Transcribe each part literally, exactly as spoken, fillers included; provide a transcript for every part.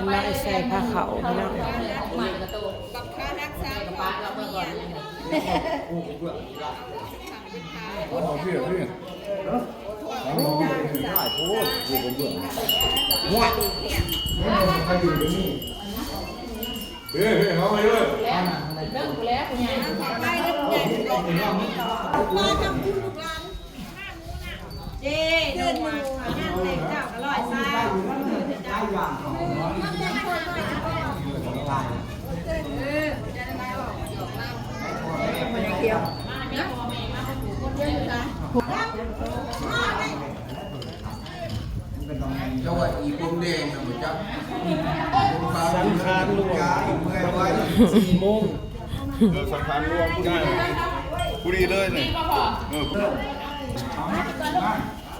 ไล่ใส่ผ้าขาวพี่น้อง เอาเพียบพี่ เฮ้ยเฮ้ยเอาไปเลย เจ้หนูงานแต่งเจ้าก็ร้อยซาว เจ้าว่าอีกวงแดงนะบ่จัก สังขารหลวง เมื่อยไว้ สี่โมง เออสังขารรวมผู้ดีผู้ดีเลยนี่เออ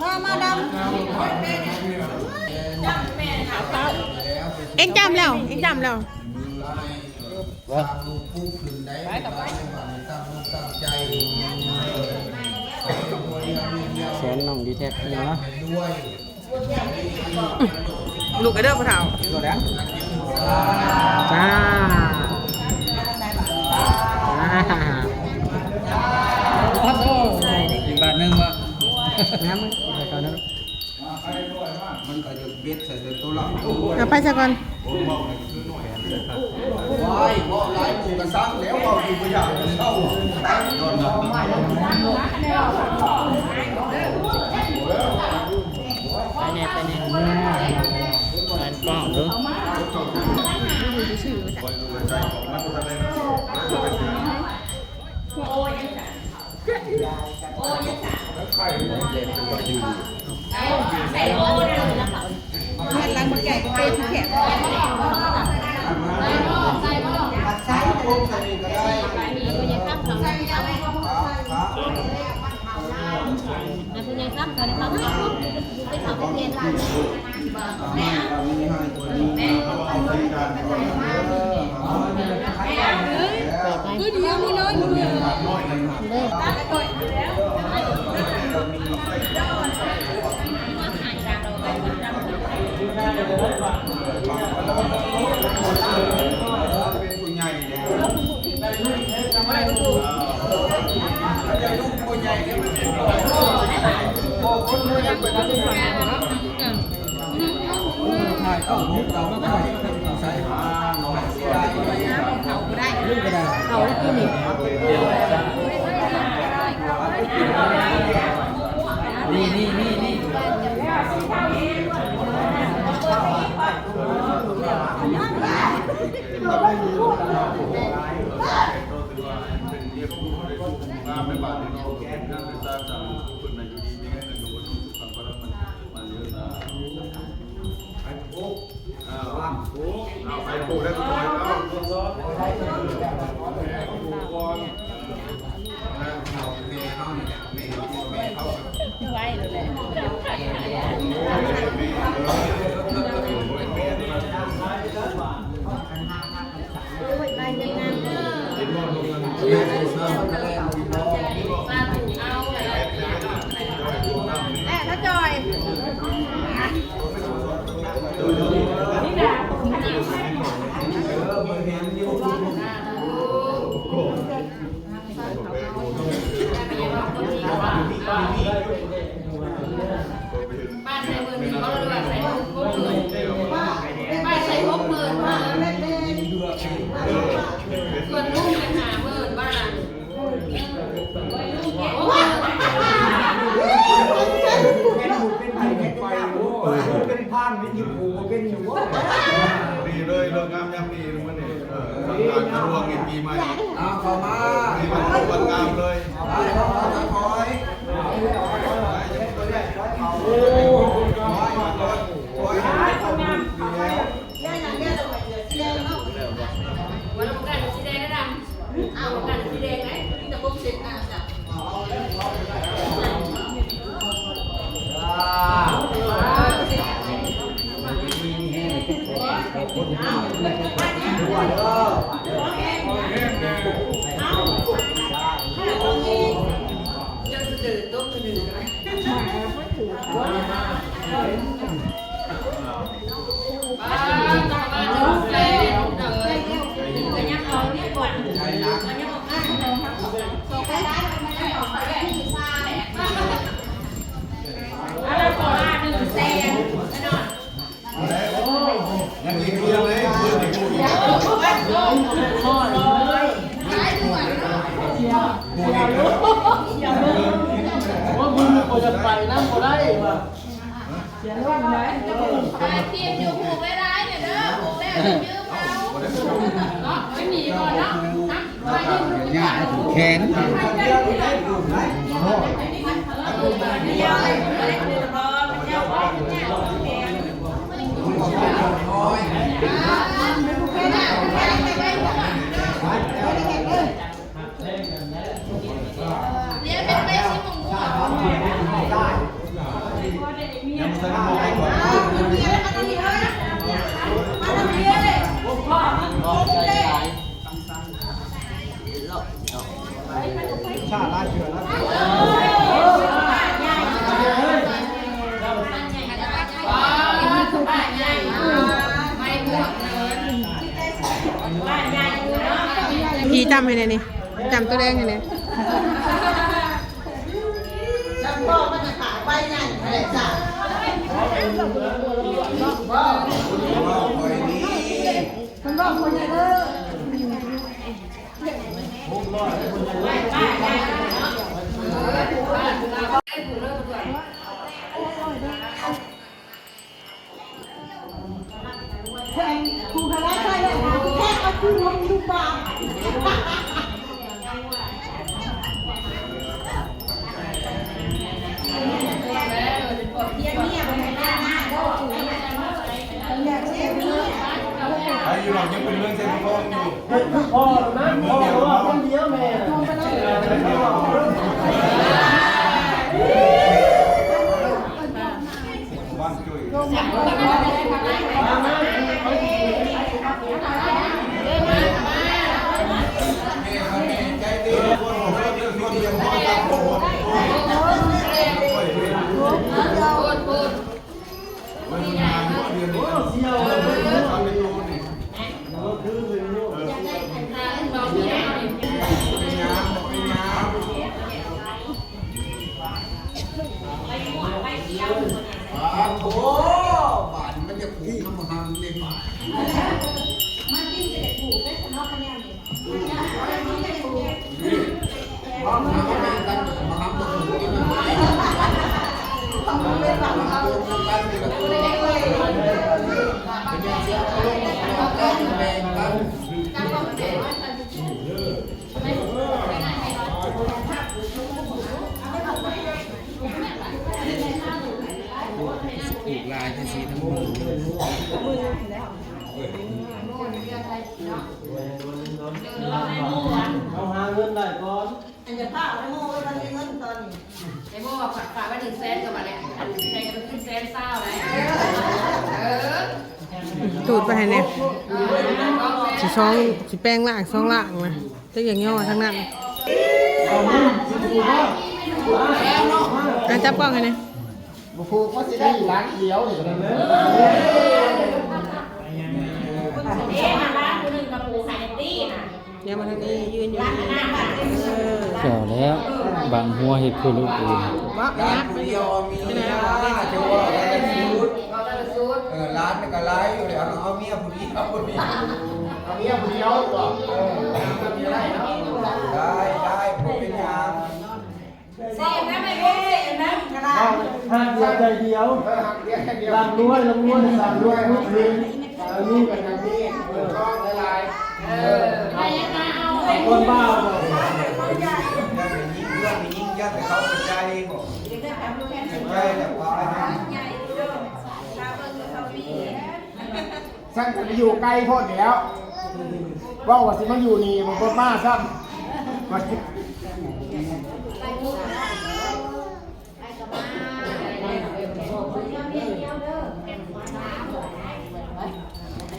มามาดำ เอ็งจำแล้ว เอ็งจำแล้ว สร้างลูกปุ๊บขึ้นได้ลูกหลานในบ้านตั้งอกตั้งใจ แสนน้องดีแท็กพี่เนาะ ด้วย ลูกกระเด้อพ่อเฒ่า ตัวแล้ว จ้า อีกบาทหนึ่งวะ น้ำมันไปก่อนนะ มันก็จะเบ็ดใส่แต่ตัวหลังตัว เอาไปซะก่อน ว้ายเว้าหลายหมู่กระซังแล้วเว้าอยู่บ่อยากจะเศร้า ไปเนี่ยไปเนี่ยงานกล้องดู หลังมันใหญ่ก็เป็นแขน ผู้ใหญ่เนี่ย นี่นี่นี่นี่ เอาไปปลูกได้ก่อนเอา ไว้เลยแหละ แม่ถ้าจอย บ้านใส่หมื่นหนึ่งก็เลยว่าใส่หกหมื่น บ้านใส่หกหมื่นค่ะ ส่วนลูกเป็นห้าหมื่นบ้าน เป็นผ่านเป็นอยู่กูก็เป็นอยู่ ดีเลยเลิกงามยามดีมื้อนี้เออสังขารจะร่วงในปีใหม่ เอาเข้ามา ปีมันร่วงงามเลย ไปเข้ามาถอย วันละกันสีแดงก็ดำ เอากันสีแดงไหมมีแต่พวกเช็ดหน้าจ้ะ ยังจะเดินต้มจะเดินกันไหม อ่า เขียนลงไหน เตรียมอยู่ผูกไว้ร้ายเนี่ยเด้อ ผูกแล้วจะยืมเอา เนาะ ไม่หนีก่อนเนาะ นะ เดี๋ยวย่าให้ผูกแขน เรียนเป็นไปสิบโมงกว่า พี่จำให้แน่นี่ จำตัวแดงให้แน่ จำพ่อมันจะขายใบใหญ่อะไรจ้ะ ครูพระราชาเลยนะแค่เอาครูลงดูบาป ใครอยู่หรอกยังเป็นเรื่องเส้นทองอยู่ พ่อนะพ่อว่าคนเดียวแม่ บ้านจุ้ย โอ้บาดมันจะผูกน้ำมันในบาด ผูกลายจะสีทั้งหมด เอาหาเงินได้ก่อน อันจะพาไปโม่ไว้มันมีเงินตอนนี้ ไอ้โม่ฝากฝากไว้หนึ่งแสนก็มาแล้ว อันใครก็ขึ้นแสนเศร้าแล้ว เออ ตูดไปให้แน่ สิสอง สิแปลงล่างสองล่างนะ จักอย่างย่อทั้งนั้น อ่ะ จับกล้องให้แน่ บ่ผูกว่าสิได้หลังเดียวนี่ก็ได้ เด้มาร้านผู้หนึ่งกับผูกไข่ตี้น่ะ เดี๋ยวมาทางนี้ ยืนอยู่ ร้านหน้าบ้าน เออ เจ้าแล้ว บางหัวเห็ดคือลูกอื่น บ่ ร้านผู้เดียวมีหน้าจะว่ากันละชุด เอาแต่ละชุด เออ ร้านนี่ก็ไล่อยู่เลย เอา เอาเมียผู้เดียว เอาเมียผู้เดียวก่อน เออ ได้ ได้ บ่เป็นหยัง เสียงนะไม่รู้เสียงนะ หักเดียวใจเดียว เออ หักเดียวใจเดียว ร่ำรวย ร่ำรวย สามรวย รวย รวย อันนี้กันนะพี่ เออ หลายๆ เออ ใครจะมาเอา คนบ้าบ่ อย่าไปยิ่งเรื่องไปยิ่งยัดให้เขาเข้าใจบ่ เข้าใจแต่ว่า ฉันก็ไปอยู่ไกลโพดอยู่แล้ว เว้าว่าสิมาอยู่นี่ บ่มาซ้ำ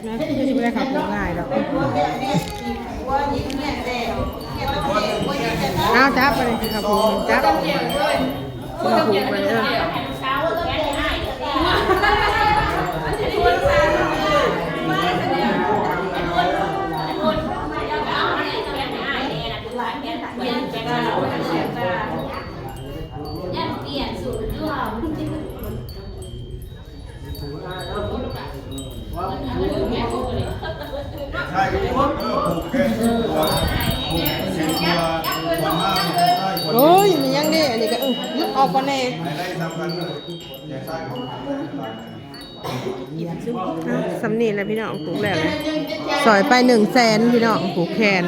นะ ที่จะไม่ได้ขับง่ายดอก เอาจับไปเลยครับผม จับ เดี๋ยวผูกไปเด้อ ย่านเปลี่ยนสูตรด้วย ใช่ เออ ผูกแขนผูกคอ โอ้ย มันยังเด้ อันนี้ก็เออหยุดออกก่อนแน่ สำนีแหละพี่น้อง ผูกแล้วนะ สอยไปหนึ่งแสนพี่น้อง ผูกแขน